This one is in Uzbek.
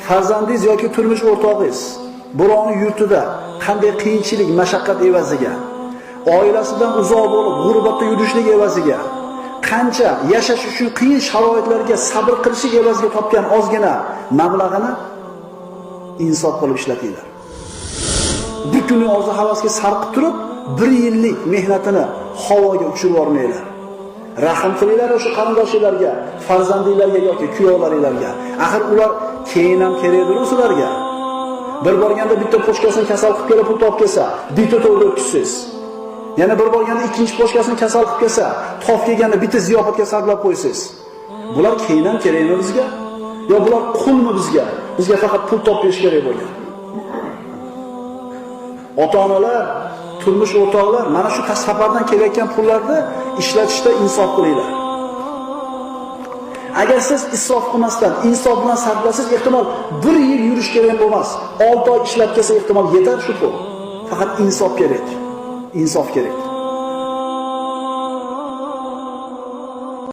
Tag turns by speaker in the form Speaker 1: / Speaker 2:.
Speaker 1: Farzandingiz yoki turmush o'rtog'ingiz birovni yurtida qanday qiyinchilik, mashaqqat evaziga, oilasidan uzoq bo'lib, g'urbatda yurishlik evaziga, qancha yashash uchun qiyin sharoitlarga sabr qilishlik evaziga topgan ozgina mablag'ini insof qilib ishlatinglar. Bir kunlik orzu havasga sarqib turib, bir yillik mehnatini havoga uchirib yubormanglar. Rahm qilinglar o'sha qarindoshinglarga, farzandinglarga yoki kuyovlaringlarga. Axir ular keyin ham kerakdir sizlarga. Bir borganda bitta pochkasini kasal qilib kelib pul topib kelsa, bitta to'yda o'tkazsiz. Yana bir borganda ikkinchi pochkasini kasal qilib kelsa, topib kelganda bitta ziyofatga sarflab qo'ysiz. Bular keyin ham kerakmi bizga? Yo bular qulmi bizga? Bizga faqat pul topib berish kerak bo'lgan. Ota-onalar, turmush o'rtoqlar mana shu safardan kelayotgan pullarni ishlatishda insof qilinglar. Agar siz isrof qilmasdan, insof bilan sarflasangiz, ehtimol bir yil yurish kerak bo'lmas. 6 oy ishlab kelsa ehtimol yetar shu pul. Faqat insof kerak. Insof kerak.